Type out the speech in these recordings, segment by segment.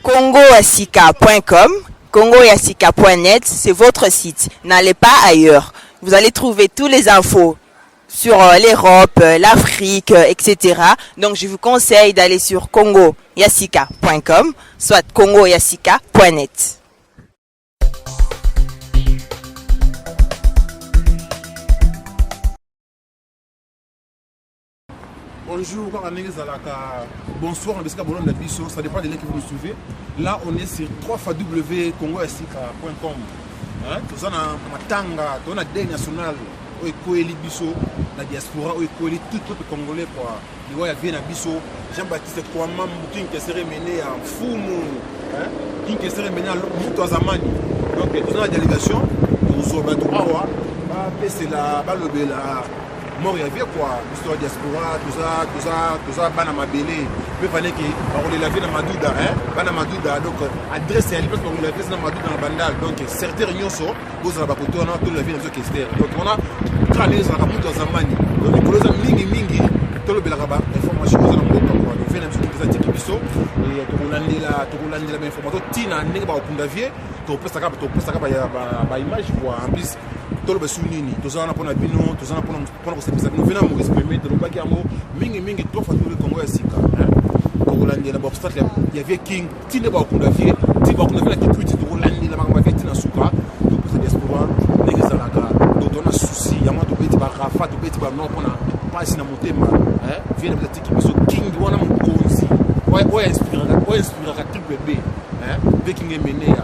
Congoyasika.com, congoyasika.net, c'est votre site. N'allez pas ailleurs. Vous allez trouver toutes les infos sur l'Europe, l'Afrique, etc. Donc je vous conseille d'aller sur congoyasika.com, soit congoyasika.net. Bonjour, kaka ndenge ezalaka bonsoir na bisika bolanda biso, ça dépend de l'heure que vous nous suivez. Là, on est sur 3wcongoyasika.com. Hein, toza na matanga, toza na deuil national oyo ekweli biso na diaspora oyo ekweli tout peuple congolais quoi. Liwa ya vie na biso Jean-Baptiste Kwamambu King Kester Emeneya Mfumu, hein, King Kester Emeneya moto ya zamani. Donc toza na délégation tozwa bato awa bapesela balobela mort ya vie quoi. Biso ya diaspora toza toza toza bana mabele mpe faneke bakolela vie na maduda, hein, bana maduda. Donc adresse ya place bakolela vie na maduda na bandal. Donc secteur nyonso bozala bakote wana tolela vie na biso Kester. Donc wana kaka ndenge ezalaka moto ya zamani. Donc mikolo eza mingi mingi tolobelaka ba information eza na mboka quoi. Donc vie na biso eza tiki biso tokolandela tokolandela ba information ntina ndenge bakokunda vie, topesaka topesaka ba image quoi. En plus toloba su nini, toza wana mpona bino, toza wana mpona kosepesa bino. Vena Maurice Peme, tolobaki yango mingimingi, trois fois tolobi Kongo ya sika, tokolandela baobstacle ya vie King ntina bakokunda vie, ti bakokunda vie na Kikwiti. Tokolandela makambo ya vie ntina suka, topesa diaspora ndenge ezalaka. Donc toza na souci yango, tobeti barafa, tobeti banor mpona mpasi na motema. Vie na biso atiki biso King wana, mokonzi oyo inspiraka Triple B, vie King Emeneya,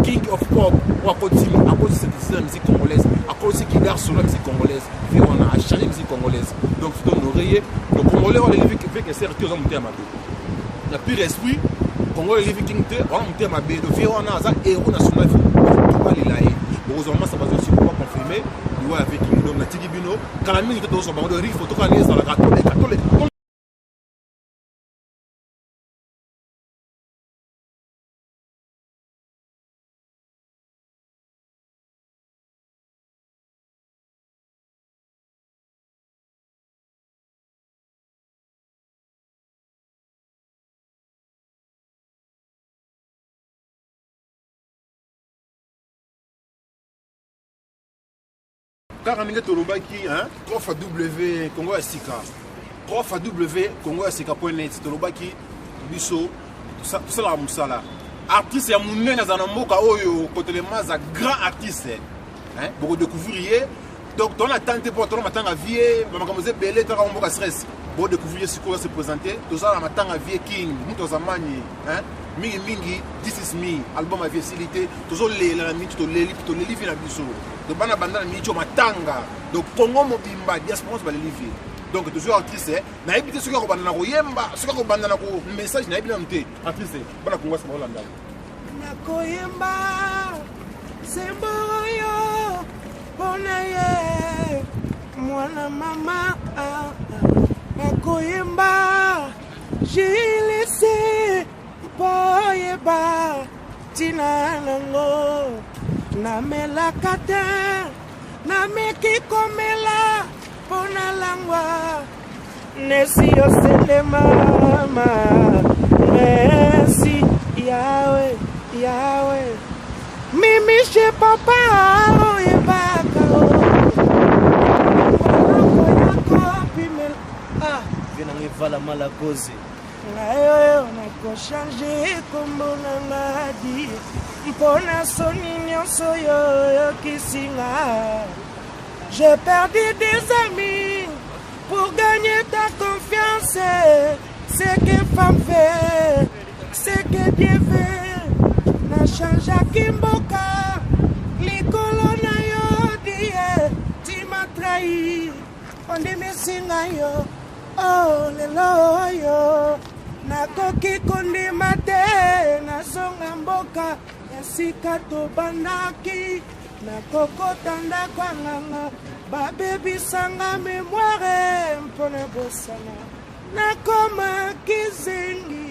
King of Pop, oyo akotisi akotisi na musique congolaise, akotisi guitare solo ya musique congolaise. Vie wana achange musique congolaise, donc faut honorer ye. Donc congolais oyo aleli vie Kester te, oza motema mabe na pire esprit. Congolais aleli King te, wana motema mabe. Donc vie wana aza héros national, tobalela ye. Bokozwa masa bazwa sikoyo baconfirme liwa ya vie King. Donc natiki bino kala mingi te, tozwa bango. Donc rifo tokala ndenge ezalaka, toleka toleka. Kaka ndenge tolobaki, 3 fois w Congo ya sika, 3 fois w Congo ya sika point net. Tolobaki biso tosalaka mosala. Artiste ya monene aza na mboka oyo, kotelema aza grand artiste, bokodécouvrir ye. Donc tona tante mpo tona matanga vie, bamakambo eza ebele, toka mboka stress, bodécouvrir ye sikoyo se présente. Toza na matanga vie King moto azamani, mingi mingi This Is Me, album ya vie esili te. Tozolela na miniti, toleli toleli vie na biso. Donc bana banda na miniti oyo matanga. Donc Congo mobimba, diaspora baleli vie. Donc tozwi artiste, nayebi te soki akobanda na koyemba, soki akobanda na ko message, nayebi nanu te. Artiste, bana Kongo asima olanda. Nakoyemba nzembo oyo mpona ye mwana mama, nakoyemba jilisi mpo oyeba ntina nango. Namelaka te, nameki komela mpo nalangwa nesi yoselemama. Merci Yawe, Yawe mimishe papa oyebaka ah vie nanga evala malakozi. Ngai oyo nakochange kombo na ngadi mpo na soni nyonso oyo oyokisi nga. J'ai perdu des amis pour gagner ta confiance. Ce que femme fait, ce que Dieu fait. Nachangeaki mboka likolo na yo die, tu m'as trahi, ondimisi ngai yo. Oh, lelo oyo nakoki kondima te, nazonga mboka esika tobandaki, nakokota ndako ya nganga, babebisanga mémoire mpona bosana, nakoma kizengi.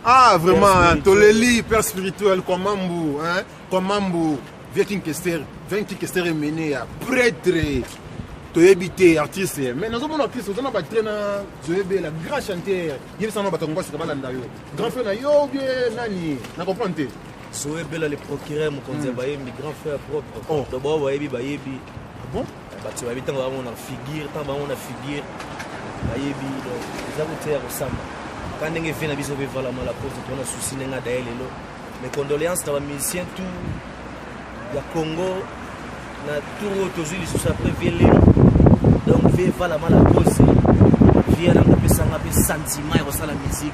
Ah vraiment, toleli père spirituel Kwamambu, hein, Kwamambu, vieux King Kester, vieux King Kester Emeneya, prêtre. Toyebi te artiste, mais nazomona artiste oza na batrait na Zoyebela, grand chanteur. Yebisa na bato yango sika balanda yo. Grand frère na yo bien nani? Na comprendre te. Zoyebela le procureur, mokonzi ya bayembi, grand frère propre. Oh. Donc bao bayebi, bayebi. Ah bon? Bato bayebi ntango bamona figure, ntango bamona figure bayebi. Donc eza kote ya kosamba ka ndenge vie na biso mpe evalama la cause tona souci ndenge adaye lelo. Mes condoléances na bamusicien tout ya Congo na tour oyo tozwi lisusu après vie lelo. Donc vie evalama la cause, vie wana kopesanga mpe sentiment ya kosala musique.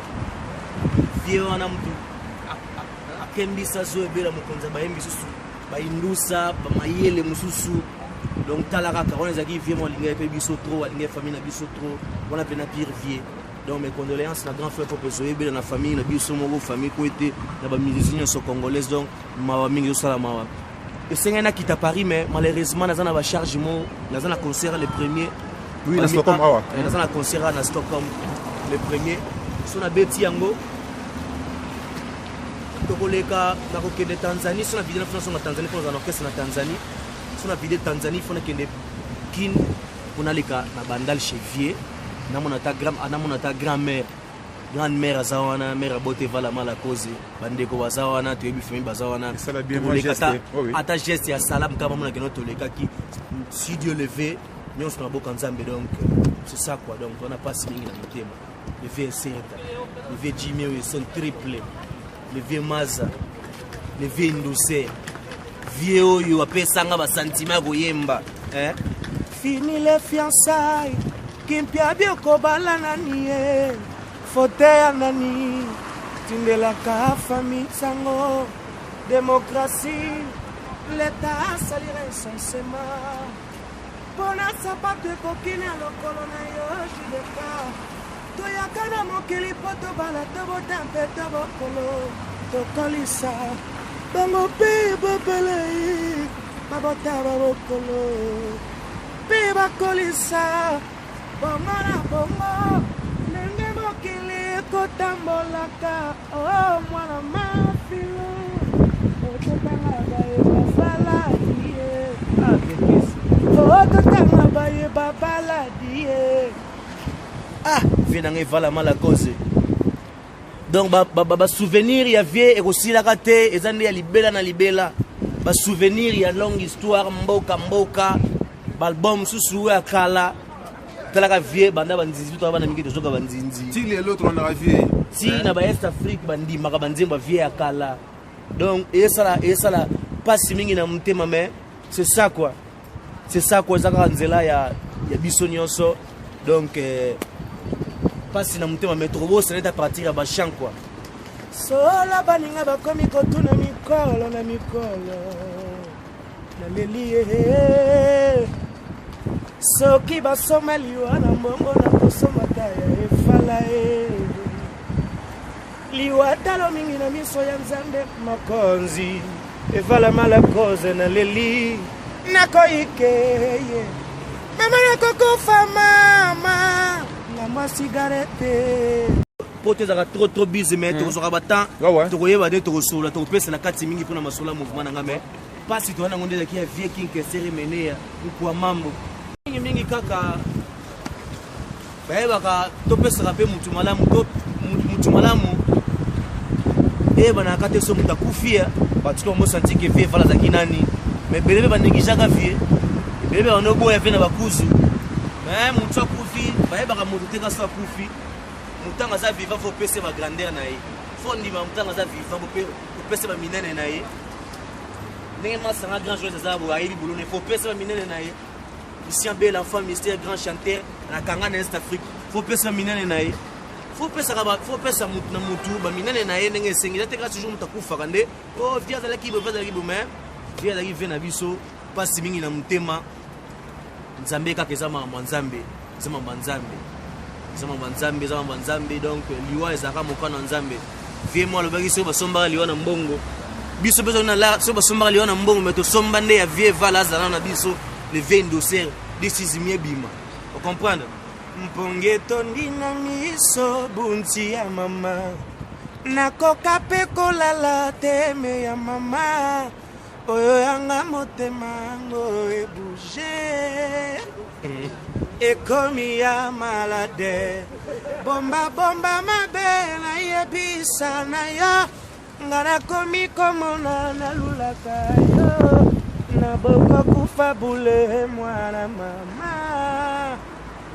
Vie wana mutu akembisa Zoebela, mokonzi ya bayembi susu, bayindusa bamayele mosusu. Donc tala kaka wana ezalaki vie mo alingaki mpe biso trop, alingaki famille na biso trop, wana mpe na pire vie. Donc mes condoléances na grand frère propre Zoyebela, na famille na biso moko, famille po ete na bamusicien nyonso congolaise. Donc mawa mingi, ezosala mawa. Esengeli nakita Paris, mais malheureusement naza na bacharge mo, naza na concert le premier. Oui, na Stockholm awa. Naza na concert na Stockholm le premier. So nabeti yango, tokoleka, nakokende Tanzanie. So na vide, nafuna songa Tanzanie mpo nazala na orchestre na Tanzanie. So na vide Tanzanie, fo nakende Kin mpo naleka na Bandal chez vieux, namona ata grand, namona ata grand mère, grande mère aza wana, mère abote evalama la cause. Bandeko baza wana, toyebi famille baza wana. Esala bien, mwa Tokoleka geste. ata Oui, oui. ata geste ya salam kaka bamona keno tolekaki, si Dieu le veut, nyonso na boka Nzambe. Donc c'est ça quoi. Donc towana mpasi mingi na motema. Le vieux Serta, le vieux Jimmy Wilson triple, le vieux Maza, le vieux Nduse, vieux oyo apesanga basentiment ya koyemba, eh? Fini les fiançailles, kimpia biokobala nani ye fote ya nani tindelaka famille sango démocratie. Leta asali recensement mpona sapato ekoki na lokolo na yo. Jideka toyaka na mokili mpo tobala, tobota mpe tobokolo, tokolisa bango mpe bobelei, babota, babokolo mpe bakolisa bongo na bongo ndenge mokili ekotambolaka. O mwana mafilo ototanga bayeba baladi ye, ototanga bayeba baladi ye. Ah, vie na ngai evalama la cause. Donc basouvenir ya vie ekosilaka te, eza nde ya libela na libela. Basouvenir ya longue histoire, mboka mboka, baalbum mosusu oyo ya kala. Talaka vie banda banzinzi, to bana mingi tozoka banzinzi. Ti lelo tolandaka vie. Ti na baest Afrique bandimaka banzembo ya vie ya kala. Donc esala mpasi mingi na motema, mais c'est ça quoi, c'est ça quoi. Eza kaka nzela ya biso nyonso. Donc mpasi na motema, mais tokobosana ete à partir ya bachant quoi. Solo baninga bakomi kotuna mikolo na mikolo, naleli ye. Soki basomba liwa na mbongo, na kosomba ta ya efala ye. Liwa talo mingi na miso ya Nzambe mokonzi evalama la cause. Naleli, nakoyike ye mama, nakokufa mama na mwa cigarette. Po te ezalaka trop trop busy, mais tokozwaka batemps. Tokoyeba nde tokosolola, tokopesa na kati mingi mpona masolo ya mouvement na nga. Mais mpasi toza nango nde ezalaki ya vie King Kester Emeneya Mukwa Mambo mingimingi. Kaka bayebaka topesaka mpe mutu malamu to mutu malamu eyebanaka te. So moto akufi ya bato to mosanti ke vie evala azalaki nani, mais ebele mpe banégligeaka vie, ebele mpe banoboya vie na bakuzu. Mais motu akufi, bayebaka moto te. Kasi akufi, motango aza vivant, fo opesa bagrandeur na ye, fo ndima motango aza vivant, opesa baminene na ye. Ndenge masanga grand joueur aza boye, ayebi bolone, fo opesa baminene na ye. Christian Bel, enfant mystère, grand chanteur nakanga na Est Afrique, fo opesa baminene na ye. Fo opesaka, fo opesa mutu na mutu baminene na ye ndenge esengi. Eza te kaka toujours moto akufaka nde o vie azalaki boye, vie azalaki boye. Mais vie azalaki vie na biso, mpasi mingi na motema. Nzambe kaka, eza makambo ya Nzambe, eza makambo ya Nzambe, eza makambo ya Nzambe, eza makambo ya Nzambe. Donc liwa ezalaka mokano ya Nzambe. Vie mo alobaki soki basombaka liwa na mbongo, biso mpe na la soki basombaka liwa na mbongo, mais tosomba nde ya vie vala azala na biso, le vie Ndoser. This is miebima, ocomprendre. Mpongi etondi na miso, bunti ya mama, nakoka mpe kolala teme ya mama oyo yanga. Motema yango ebouge, ekomi ya malade. Bomba bomba mabe nayebisa na yo, nga nakomi komona nalulaka yo, nabokokufa bule mwana mama,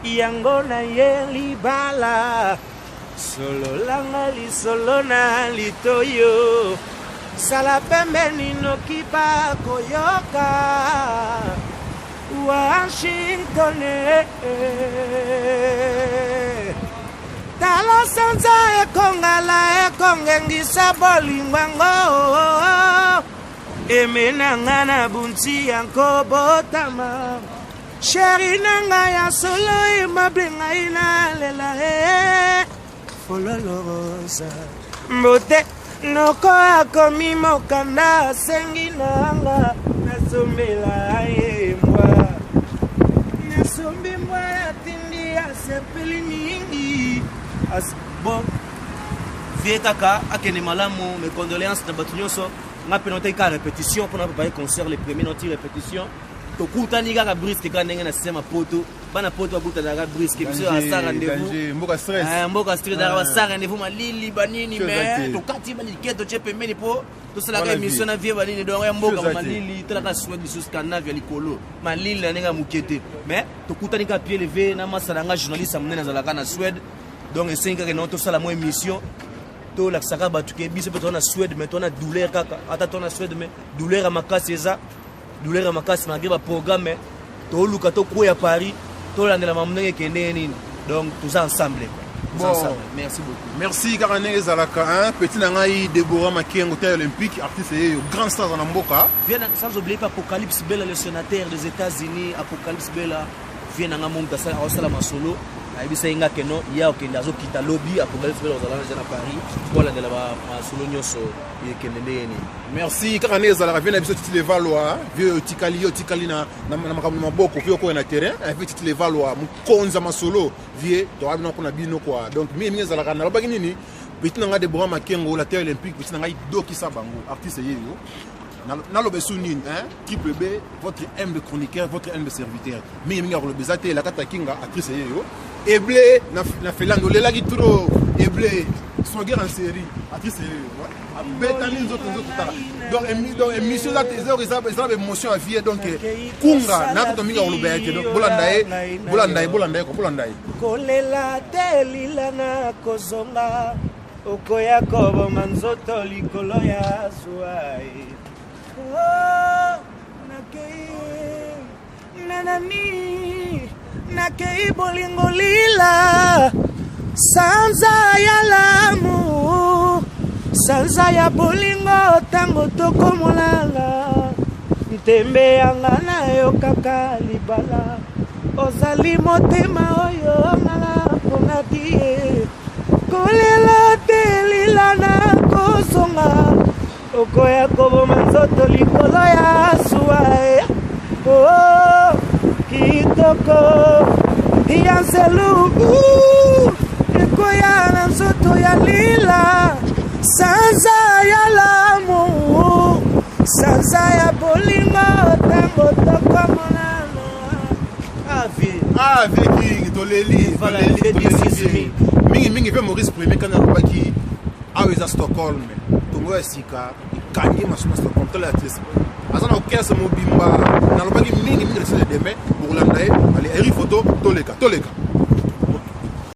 yango na ye libala. Sololanga lisolo na litoyo, sala pembeni noki bakoyoka. Washington, tala sanza ekongala, ekongengisa bolingo yango eme na nga na bunti ya nkobotama. Chéri na ngai ya solo aimable, ngai nalela e fololo rosa mbote. Noko akomi mokanda, asengi nanga nasombela ye mbwa. Nasombi mbwa, atindi, asepeli mingi. Bon, vie kaka akende malamu. Mes condoléances na bato nyonso. Nga mpe notaki kaka répétition mpona préparer concert le premier. Noti répétition, tokutani kaka brusque, kaka ndenge na système ya poto. Bana poto bakutanaka brusque, biso asa rendez-vous. Mboka stress. Mboka stress, daka basa rendez-vous malili banini, mais tokati balike, totie pembeni mpo tosalaka émission na vie banini. Donc ya mboka malili, talaka Suède lisusu, Scandinave ya likolo, malili na ndenge ya moke te. Mais tokutani kaka pied levé na masala nga journaliste ya monene azalaka na Suède. Donc esengi kaka nao tosala mwa émission, tolakisaka bato ke biso mpe toza na Suède, mais toza na douleur kaka. Ata toza na Suède, mais douleur ya makasi eza, douleur ya makasi malgré baprogramme. Toluka tokwea Paris, tolandela mamu ndenge ekende nini. Donc toza ensemble. Bon. Ensemble. Merci beaucoup. Merci. Kaka ndenge ezalaka, hein, petit na ngai Débora Makengo te, olympique artiste yeyo, grand star na mboka. Viens, sans oublier pas Apocalypse Bella, le sénateur des États-Unis. Apocalypse Bella vie na nga, moto asala masolo, ayebisa ye nga keno ya okende, azokita lobi. Apocalypse Bella ozala na Paris po alandela masolo nyonso ekende ndenge nini. Merci. Kaka ndenge ezalaka, vie na biso Titi Levalwa, vie otikali, yo otikali na makambo na maboko, vie okoya na terrain, vie Titi Levalwa, mokonzi ya masolo, vie toabi na mpona bino quoi. Donc mingi mingi ezalaka, nalobaki nini, petit na ngai Debora Makengo, la terre olympique, petit na ngai dokisa bango, artiste ye yo. Naloba esu nini, hein? Triple B, votre humble chroniqueur, votre humble serviteur. Mingi mingi akoloba eza te. Elakata kinga, actrice ye yo eble na Finlande, olelaki trop eble swagger en série, actrice ye yo abetani nzoto nzoto. Tala, donc émission eza eza na baémotion ya vie. Donc kunga nakoto mingi akoloba ya te. Donc bolanda ye, bolanda ye, bolanda ye, bolanda ye. Kolela te, lila na kozonga, okoya koboma nzoto likolo ya zwa. Oh, nakei nanani, nakei bolingo lila, sanza ya lamu, sanza ya bolingo, ntango tokomolala ntembe yanga na yo kaka libala. Ozali motema oyo ngala mponaki ye. Kolela te, lila na kozonga, okoya koboma nzoto likolo ya zuwa. Oh, kitoko ya nzelu ekoya na nzoto ya lila, sanza ya lamu, sanza ya bolingo, ntango tokomonana. Ah, vie. Ah, vie king, toleli. Voilà, toleli. vie. Toleli mingi mingi. Mpe Maurice Premier kana alobaki awa eza Stockholm, Tongo ya sika ekangi masumu ya Stockholm. Tala artiste aza na orchestre mobimba. Nalobaki mingi mingi, artiste demain.